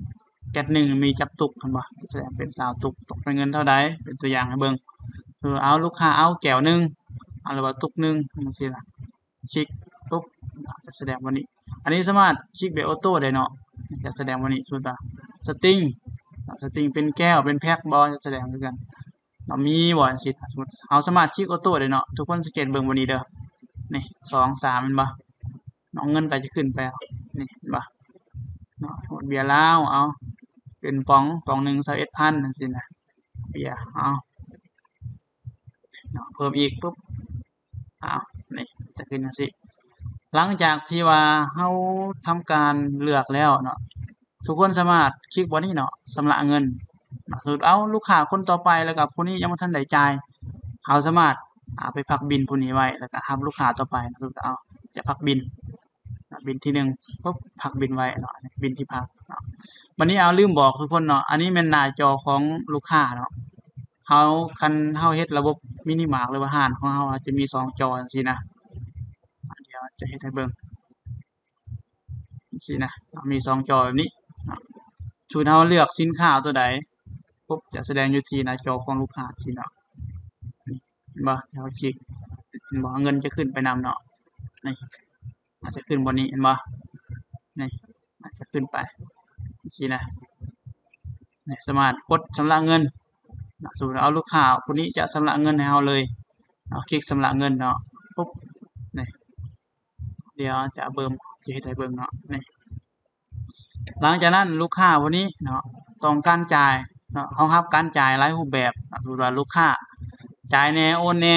ແກັດໜຶ່ງມີຈັກຕຸກ ເຫັນບໍ່? ສະແດງເປັນຊາວຕຸກ, ຕົກເປັນເງິນເທົ່າໃດ ເປັນຕົວຢ່າງໃຫ້ເບິ່ງ. ເອີ ເອົາ ລູກຄ້າເອົາແກ້ວໜຶ່ງ ເອົາ ຫຼືວ່າຕຸກໜຶ່ງ ຈັ່ງຊີ້ລະ. ຄລິກປຸບ ຈະສະແດງບ່ອນນີ້. ອັນນີ້ສາມາດຄລິກແບບອອໂຕ້ໄດ້ເນາະ, ຈະສະແດງບ່ອນນີ້. ສົມມຸດວ່າສະຕິງ ສະຕິງເປັນແກ້ວ ເປັນແພັກບໍ່ ຈະສະແດງຄືກັນເນາະ, ມີບໍ່ ຈັ່ງຊີ້. ສົມມຸດເຮົາສາມາດຄລິກອອໂຕ້ໄດ້ເນາະ, ທຸກຄົນສັງເກດເບິ່ງບ່ອນນີ້ເດີ. ນີ້ ສອງ ສາມ ເຫັນບໍ່? ເນາະ ເງິນກໍຈະຂຶ້ນໄປ. ນີ້ ເຫັນບໍ່? ເນາະ ເບຍລາວ ເອົາ ເປັນປ໋ອງ ປ໋ອງໜຶ່ງ ຊາວເອັດພັນ ຈັ່ງຊີ້ນະ, ເບຍ ເອົາ ເນາະ ເພີ່ມອີກປຸບ ອ້າວ ນີ້ຈະຂຶ້ນຈັ່ງຊີ້. ຫຼັງຈາກທີ່ວ່າເຮົາທຳການເລືອກແລ້ວເນາະ, ທຸກຄົນສາມາດຄລິກບ່ອນນີ້ເນາະ, ຊຳລະເງິນເນາະ. ສົມມຸດ ເອົາ ລູກຄ້າຄົນຕໍ່ໄປ ແລ້ວກໍຜູ້ນີ້ຍັງບໍ່ທັນໄດ້ຈ່າຍ, ເຮົາສາມາດ ອາ ໄປພັກບິນຜູ້ນີ້ໄວ້ ແລ້ວກໍຮັບລູກຄ້າຕໍ່ໄປ. ສົມມຸດ ເອົາ ຈະພັກບິນ ບິນທີໜຶ່ງ ປຶບ ພັກບິນໄວ້ເນາະ, ບິນທີ່ພັກເນາະ. ບັດນີ້ ເອົາ ລືມບອກທຸກຄົນເນາະ, ອັນນີ້ແມ່ນໜ້າຈໍຂອງລູກຄ້າເນາະ. ເຮົາ ຄັນເຮົາເຮັດລະບົບມິນິມາດ ຫຼືວ່າຮ້ານຂອງເຮົາ ເຮົາຈະມີສອງຈໍຈັ່ງຊີ້ນະ. ດຽວຈະເຮັດໃຫ້ເບິ່ງ ຈັ່ງຊີ້ນະ, ເຮົາມີສອງຈໍແບບນີ້. ສົມມຸດເຮົາເລືອກສິນຄ້າຕົວໃດ ຈະສະແດງຢູ່ທີ່ໜ້າຈໍຂອງລູກຄ້າຊີ້ເນາະ. ເຫັນບໍ່? ເຮົາຄລິກ ເຫັນບໍ່? ເງິນຈະຂຶ້ນໄປນຳເນາະ. ນີ້ ອາດຈະຂຶ້ນບ່ອນນີ້ ເຫັນບໍ່? ນີ້ ອາດຈະຂຶ້ນໄປຊີ້ນະ. ນີ້ ສາມາດກົດຊຳລະເງິນ. ສົມມຸດເອົາລູກຄ້າຜູ້ນີ້ຈະຊຳລະເງິນໃຫ້ເຮົາເລີຍ. ເຮົາຄລິກຊຳລະເງິນເນາະ. ປຸບ ນີ້ ດຽວຈະເບິ່ງ ຈະເຮັດໃຫ້ເບິ່ງເນາະ. ນີ້ ຫຼັງຈາກນັ້ນລູກຄ້າຜູ້ນີ້ເນາະ ຕ້ອງການຈ່າຍເນາະ ຮອງຮັບການຈ່າຍຫຼາຍຮູບແບບ. ສົມມຸດວ່າລູກຄ້າຈ່າຍແດ່ ໂອນແດ່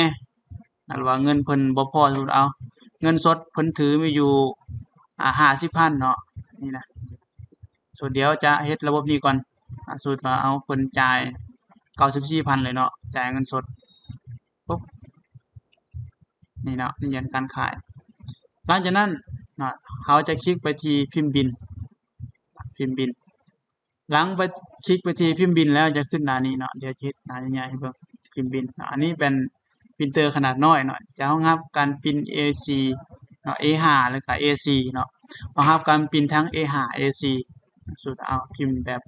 ຫຼືວ່າເງິນເພິ່ນບໍ່ພໍ ສົມມຸດເອົາເງິນສົດເພິ່ນຖືມີຢູ່ ອາ ຫ້າສິບພັນເນາະ. ນີ້ນະ ສ່ວນດຽວຈະເຮັດລະບົບນີ້ກ່ອນ. ອາ ສົມມຸດວ່າເອົາເພິ່ນຈ່າຍເກົ້າສິບສີ່ພັນເລີຍເນາະ ຈ່າຍເງິນສົດ. ປຸບ ນີ້ເນາະ ຢືນຢັນການຂາຍ. ຫຼັງຈາກນັ້ນເນາະ ເຮົາຈະຄລິກໄປທີ່ພິມບິນ ພິມບິນ. ຫຼັງໄປ ຄລິກໄປທີ່ພິມບິນແລ້ວຈະຂຶ້ນໜ້ານີ້ເນາະ. ດຽວຈະເຮັດໜ້າໃຫຍ່ໆໃຫ້ເບິ່ງ ພິມບິນເນາະ. ອັນນີ້ເປັນປຣິນເຕີຂະໜາດນ້ອຍເນາະ ຈະຮອງຮັບການປຣິນເອສີ່ເນາະ ເອຫ້າ ແລ້ວກະເອສີ່ເນາະ. ຮອງຮັບການປຣິນທັງເອຫ້າ ເອສີ່. ສົມມຸດເອົາພິມແບບ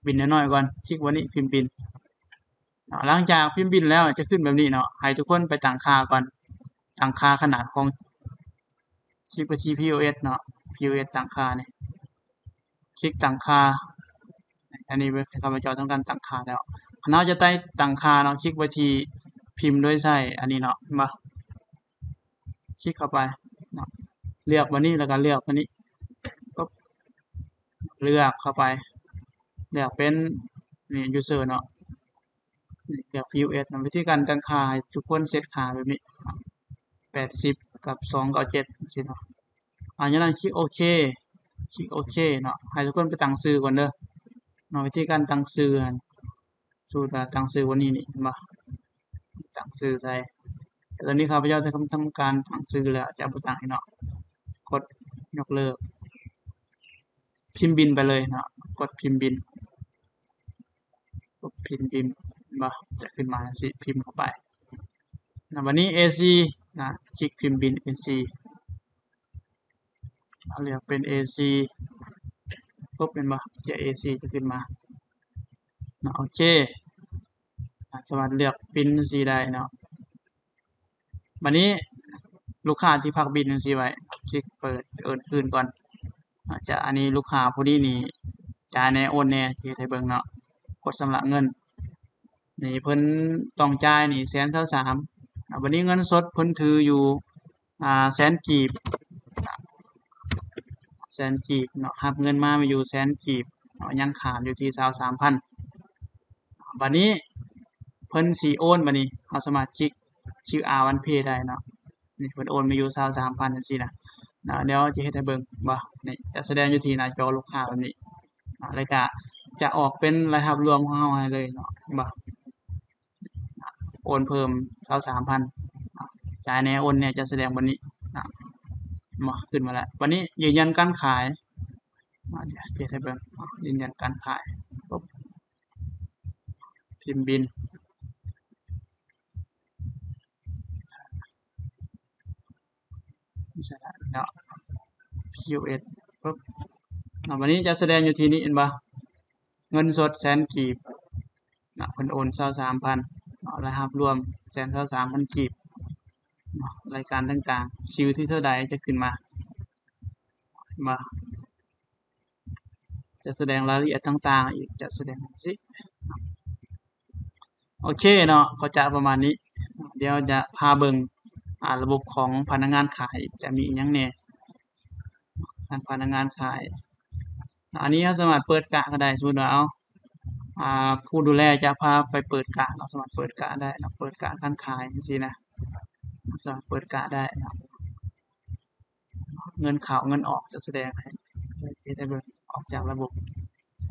ບິນນ້ອຍໆກ່ອນ ຄລິກບ່ອນນີ້ ພິມບິນ. ເນາະ ຫຼັງຈາກພິມບິນແລ້ວຈະຂຶ້ນແບບນີ້ເນາະ. ໃຫ້ທຸກຄົນໄປຕັ້ງຄ່າກ່ອນ ຕັ້ງຄ່າຂະໜາດຂອງ ຄລິກໄປທີ່ພີໂອເອັສເນາະ ພີໂອເອັສຕັ້ງຄ່ານີ້ ຄລິກຕັ້ງຄ່າ. ອັນນີ້ເປັນ ຂ້າພະເຈົ້າທຳການຕັ້ງຄ່າແລ້ວ. ຄັນເຮົາຈະໄດ້ຕັ້ງຄ່າເນາະ ຄລິກໄປທີ່ພິມໂດຍໃຊ້ອັນນີ້ເນາະ ເຫັນບໍ່? ຄລິກເຂົ້າໄປເນາະ ເລືອກບ່ອນນີ້ ແລ້ວກໍເລືອກອັນນີ້ ປຶບ ເລືອກເຂົ້າໄປ ເລືອກເປັນ ນີ້ ຢູເຊີເນາະ. ນີ້ ເລືອກພີໂອເອັສເນາະ. ວິທີການຕັ້ງຄ່າໃຫ້ທຸກຄົນເຊັດຄ່າແບບນີ້ ແປດສິບກັບສອງເກົ້າເຈັດ ຈັ່ງຊີ້ເນາະ. ຫຼັງຈາກນັ້ນຄລິກໂອເຄ ຄລິກໂອເຄເນາະ. ໃຫ້ທຸກຄົນໄປຕັ້ງຊື່ກ່ອນເດີເນາະ. ວິທີການຕັ້ງຊື່ຫັ້ນ ສົມມຸດວ່າຕັ້ງຊື່ບ່ອນນີ້ນີ້ ເຫັນບໍ່? ຕັ້ງຊື່ໃສ່. ແຕ່ຕອນນີ້ຂ້າພະເຈົ້າໄດ້ທຳ ທຳການຕັ້ງຊື່ແລ້ວ ຈະບໍ່ຕັ້ງໃຫ້ເນາະ. ກົດຍົກເລີກ ພິມບິນໄປເລີຍເນາະ. ກົດພິມບິນ ປຸບ ພິມບິນ ເຫັນບໍ່? ຈະຂຶ້ນມາຈັ່ງຊີ້ ພິມເຂົ້າໄປ. ແລ້ວບັດນີ້ເອສີ່ນະ ຄລິກພິມບິນເອສີ່ ເຮົາເລືອກເປັນເອສີ່ ປຸບ ເຫັນບໍ່? ເຈ້ຍເອສີ່ຈະຂຶ້ນມາເນາະ. ໂອເຄ ອາດສາມາດເລືອກປຣິນຈັ່ງຊີ້ໄດ້ເນາະ. ບັດນີ້ລູກຄ້າທີ່ພັກບິນຈັ່ງຊີ້ໄວ້ ຄລິກເປີດ ເອີ້ນຄືນກ່ອນ. ອາດຈະ ອັນນີ້ລູກຄ້າຜູ້ນີ້ນີ້ ຈ່າຍແດ່ ໂອນແດ່ ຊິເຮັດໃຫ້ເບິ່ງເນາະ. ກົດຊຳລະເງິນ ນີ້ເພິ່ນຕ້ອງຈ່າຍນີ້ ແສນຊາວສາມ. ອາ ບັດນີ້ເງິນສົດເພິ່ນຖືຢູ່ ອາ ແສນກີບ ແສນກີບເນາະ. ຮັບເງິນມາມີຢູ່ແສນກີບເນາະ ຍັງຂາດຢູ່ທີ່ຊາວສາມພັນ. ບັດນີ້ເພິ່ນຊິໂອນ ບັດນີ້ເຮົາສາມາດຄລິກ ຄິວອາ ວັນເພ ໄດ້ເນາະ. ນີ້ເພິ່ນໂອນມາຢູ່ຊາວສາມພັນຈັ່ງຊີ້ນະ ນະ. ດຽວຈະເຮັດໃຫ້ເບິ່ງວ່າ ນີ້ຈະສະແດງຢູ່ທີ່ໜ້າຈໍລູກຄ້າແບບນີ້ນະ ແລ້ວກະຈະອອກເປັນລາຍຮັບລວມຂອງເຮົາໃຫ້ເລີຍເນາະ ເຫັນບໍ່? ໂອນເພີ່ມຊາວສາມພັນ ຈ່າຍແດ່ ໂອນແດ່ ຈະສະແດງແບບນີ້ນະ ເຫັນບໍ່? ຂຶ້ນມາແລ້ວ. ບັດນີ້ຢືນຢັນການຂາຍ ມາ ດຽວເຮັດໃຫ້ເບິ່ງ ຢືນຢັນການຂາຍ ປຶບ ພິມບິນ ເນາະ ພີໂອເອັສ ປຶບ ເນາະ. ບັດນີ້ຈະສະແດງຢູ່ທີ່ນີ້ ເຫັນບໍ່? ເງິນສົດແສນກີບເນາະ ເພິ່ນໂອນຊາວສາມພັນເນາະ ລາຍຮັບລວມແສນຊາວສາມພັນກີບເນາະ. ລາຍການຕ່າງໆ ຊື່ທີ່ເທົ່າໃດຈະຂຶ້ນມາ ເຫັນບໍ່? ຈະສະແດງລາຍລະອຽດຕ່າງໆອີກ ຈະສະແດງຈັ່ງຊີ້. ໂອເຄເນາະ ກໍຈະປະມານນີ້. ດຽວຈະພາເບິ່ງ ອາ ລະບົບຂອງພະນັກງານຂາຍ ຈະມີອີ່ຫຍັງແດ່ ທາງພະນັກງານຂາຍ. ອັນນີ້ເຮົາສາມາດເປີດກະກໍໄດ້ ສົມມຸດວ່າ ເອົາ ອາ ຜູ້ດູແລຈະພາໄປເປີດກະ ເຮົາສາມາດເປີດກະໄດ້ເນາະ ເປີດກະການຂາຍຈັ່ງຊີ້ນະ ສາມາດເປີດກະໄດ້ເນາະ. ເງິນເຂົ້າເງິນອອກຈະສະແດງໃຫ້ ເຮັດໃຫ້ເບິ່ງອອກຈາກລະບົບ.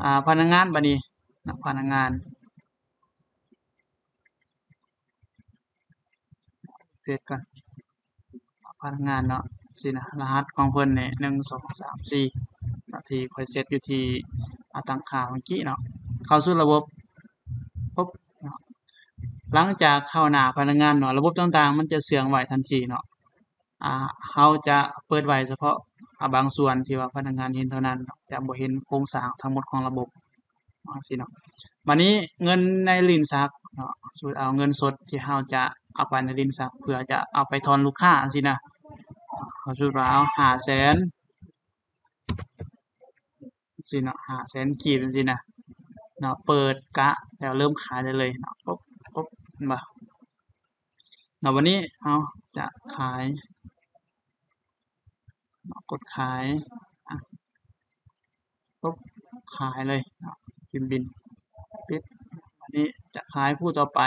ອາ ພະນັກງານ ບັດນີ້ນະ ພະນັກງານ ເຮັດກ່ອນ ພະນັກງານເນາະ ຊີ້ນະ ລະຫັດຂອງເພິ່ນນີ້ ໜຶ່ງ ສອງ ສາມ ສີ່ ນະ ທີ່ຂ້ອຍເຊັດຢູ່ທີ່ ອາ ຕັ້ງຄ່າເມື່ອກີ້ເນາະ. ເຂົ້າສູ່ລະບົບ ປຶບ ເນາະ ຫຼັງຈາກເຂົ້າໜ້າພະນັກງານເນາະ ລະບົບຕ່າງໆມັນຈະເຊື່ອງໄວ້ທັນທີເນາະ. ອາ ເຮົາຈະເປີດໄວ້ສະເພາະ ອາ ບາງສ່ວນທີ່ວ່າພະນັກງານເຫັນເທົ່ານັ້ນເນາະ ຈະບໍ່ເຫັນໂຄງສ້າງທັງໝົດຂອງລະບົບ. ຈັ່ງຊີ້ເນາະ. ບາດນີ້ເງິນໃນລິ້ນຊັກເນາະ ສົມມຸດເອົາເງິນສົດທີ່ເຮົາຈະເອົາໄປໃນລິ້ນຊັກ ເພື່ອຈະເອົາໄປທອນລູກຄ້າຈັ່ງຊີ້ນະ ເຮົາສົມມຸດວ່າເອົາຫ້າແສນ ຊີ້ເນາະ ຫ້າແສນກີບຈັ່ງຊີ້ນະເນາະ ເປີດກະແລ້ວເລີ່ມຂາຍໄດ້ເລີຍເນາະ ປຶບ ປຶບ ເຫັນບໍ່ເນາະ. ບາດນີ້ເຮົາຈະຂາຍເນາະ ກົດຂາຍ ອະ ປຶບ ຂາຍເລີຍເນາະ ພິມບິນ ປິດ. ບາດນີ້ຈະຂາຍຜູ້ຕໍ່ໄປ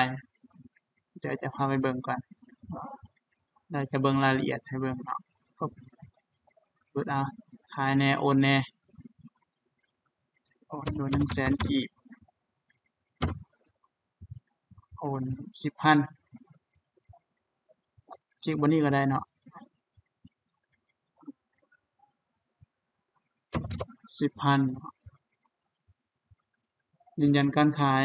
ດຽວຈະພາໄປເບິ່ງກ່ອນ ດຽວຈະເບິ່ງລາຍລະອຽດໃຫ້ເບິ່ງເນາະ. ປຶບ ເປີດ ອາ ຂາຍແດ່ ໂອນແດ່ ໂອນຢູ່ໜຶ່ງແສນກີບ ໂອນສິບພັນ ຄລິກບ່ອນນີ້ກໍໄດ້ເນາະ ສິບພັນ ຢືນຢັນການຂາຍ.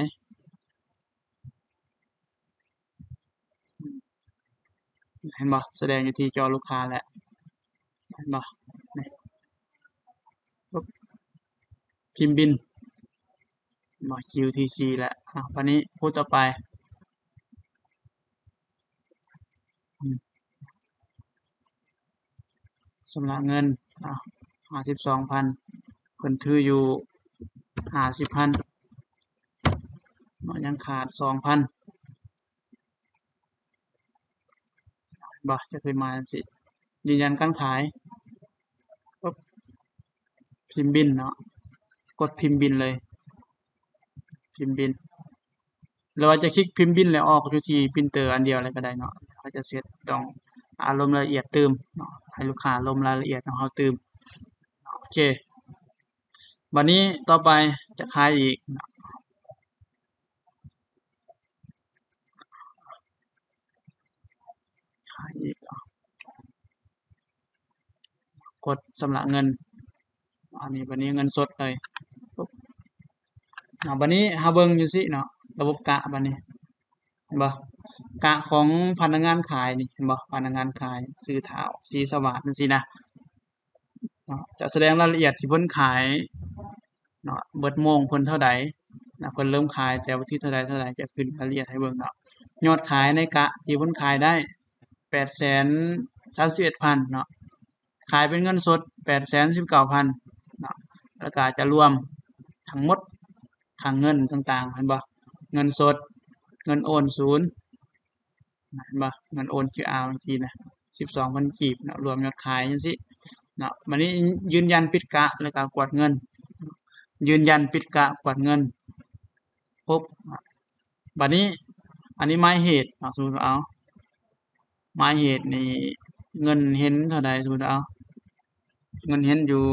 ເຫັນບໍ່? ສະແດງຢູ່ທີ່ຈໍລູກຄ້າແຫຼະ ເຫັນບໍ່? ນີ້ ປຶບ ພິມບິນ ເຫັນບໍ່? ຄິວທີຊີ ແຫຼະ. ອາ ບາດນີ້ຜູ້ຕໍ່ໄປ ອືມ ຊຳລະເງິນ ອາ ຫ້າສິບສອງພັນ ເພິ່ນຖືຢູ່ຫ້າສິບພັນເນາະ ຍັງຂາດສອງພັນ ເຫັນບໍ່? ຈະຂຶ້ນມາຈັ່ງຊີ້ ຢືນຢັນການຂາຍ ປຶບ ພິມບິນເນາະ ກົດພິມບິນເລີຍ ພິມບິນ ຫຼືວ່າຈະຄລິກພິມບິນແລ້ວອອກຢູ່ທີ່ປຣິນເຕີອັນດຽວເລີຍກໍໄດ້ເນາະ. ເຮົາຈະເຊັດຕ້ອງ ອາ ລົງລາຍລະອຽດຕື່ມເນາະ ໃຫ້ລູກຄ້າລົງລາຍລະອຽດຂອງເຮົາຕື່ມ. ໂອເຄ ບາດນີ້ຕໍ່ໄປຈະຂາຍອີກເນາະ ຂາຍອີກເນາະ ກົດຊຳລະເງິນ ອັນນີ້ ບາດນີ້ເງິນສົດເລີຍ ປຶບ ອາ ບາດນີ້ເຮົາເບິ່ງຈັ່ງຊີ້ເນາະ ລະບົບກະ ບາດນີ້ ເຫັນບໍ່? ກະຂອງພະນັກງານຂາຍນີ້ ເຫັນບໍ່? ພະນັກງານຂາຍຊື່ທ້າວ ສີສະຫວາດ ຈັ່ງຊີ້ນະເນາະ ຈະສະແດງລາຍລະອຽດທີ່ເພິ່ນຂາຍເນາະ ເບິດໂມງເພິ່ນເທົ່າໃດນະ ເພິ່ນເລີ່ມຂາຍແຕ່ວັນທີເທົ່າໃດເທົ່າໃດ ຈະຂຶ້ນລາຍລະອຽດໃຫ້ເບິ່ງເນາະ. ຍອດຂາຍໃນກະທີ່ເພິ່ນຂາຍໄດ້ ແປດແສນສາມສິບເອັດພັນເນາະ ຂາຍເປັນເງິນສົດ ແປດແສນສິບເກົ້າພັນເນາະ ແລ້ວກໍຈະລວມທັງໝົດ ທັງເງິນຕ່າງໆ ເຫັນບໍ່? ເງິນສົດ ເງິນໂອນສູນ ເຫັນບໍ່? ເງິນໂອນຄິວອາ ຈັ່ງຊີ້ນະ ສິບສອງພັນກີບເນາະ ລວມຍອດຂາຍຈັ່ງຊີ້ເນາະ. ບາດນີ້ຢືນຢັນປິດກະ ແລ້ວກໍກວດເງິນ ຢືນຢັນປິດກະ ກວດເງິນ ປຶບ ບາດນີ້ ອັນນີ້ໝາຍເຫດເນາະ ສົມມຸດວ່າເອົາ ໝາຍເຫດນີ້ເງິນເຫັນເທົ່າໃດ? ສົມມຸດເອົາ ເງິນເຫັນຢູ່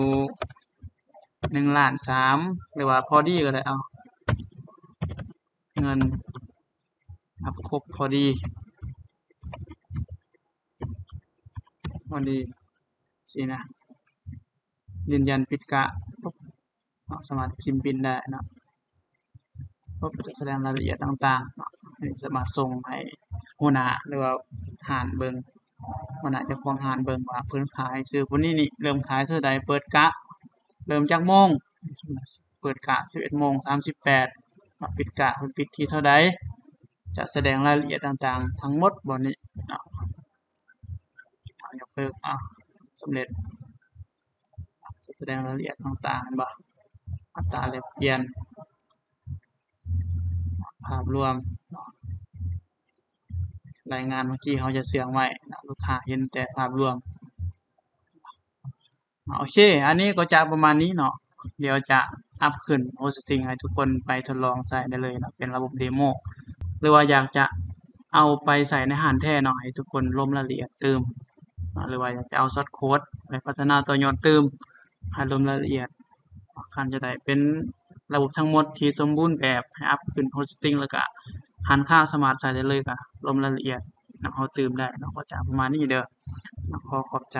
ໜຶ່ງລ້ານສາມ ຫຼືວ່າພໍດີກໍໄດ້ ເອົາ ເງິນຮັບຄົບພໍດີ ພໍດີຊີ້ນະ ຢືນຢັນປິດກະ ເນາະ ສາມາດພິມບິນໄດ້ເນາະ ເພື່ອຈະສະແດງລາຍລະອຽດຕ່າງໆເນາະ ໃຫ້ສາມາດສົ່ງໃຫ້ຫົວໜ້າ ຫຼືວ່າຮ້ານເບິ່ງ ຫົວໜ້າເຈົ້າຂອງຮ້ານເບິ່ງວ່າເພິ່ນຂາຍຊື່ຜູ້ນີ້ນີ້ ເລີ່ມຂາຍເທົ່າໃດ ເປີດກະເລີ່ມຈັກໂມງ ເປີດກະສິບເອັດໂມງສາມສິບແປດ ເນາະ ປິດກະເພິ່ນປິດທີ່ເທົ່າໃດ ຈະສະແດງລາຍລະອຽດຕ່າງໆທັງໝົດບ່ອນນີ້ເນາະ. ເຮົາຍົກເລີກ ອາ ສຳເລັດ ຈະສະແດງລາຍລະອຽດຕ່າງໆ ເຫັນບໍ່? ອັດຕາແລກປ່ຽນ ພາບລວມ ລາຍງານເມື່ອກີ້ເຮົາຈະເຊື່ອງໄວ້ນະ ລູກຄ້າເຫັນແຕ່ພາບລວມ. ໂອເຄ ອັນນີ້ກໍຈະປະມານນີ້ເນາະ ດຽວຈະອັບຂຶ້ນໂຮສຕິງໃຫ້ທຸກຄົນໄປທົດລອງໃຊ້ໄດ້ເລີຍເນາະ ເປັນລະບົບເດໂມ ຫຼືວ່າຢາກຈະເອົາໄປໃຊ້ໃນຮ້ານແທ້ເນາະ ໃຫ້ທຸກຄົນລົງລາຍລະອຽດຕື່ມເນາະ ຫຼືວ່າຢາກຈະເອົາຊອດໂຄດໄປພັດທະນາຕໍ່ຍອດຕື່ມ ໃຫ້ລົງລາຍລະອຽດ ຄັນຈະໄດ້ເປັນລະບົບທັງໝົດທີ່ສົມບູນແບບ ໃຫ້ອັບຂຶ້ນໂຮສຕິງ ແລ້ວກະຮ້ານຄ້າສາມາດໃຊ້ໄດ້ເລີຍ ກະລົງລາຍລະອຽດນຳເຮົາຕື່ມໄດ້ເນາະ. ກໍຈະປະມານນີ້ເດີ ຂໍຂອບໃຈ.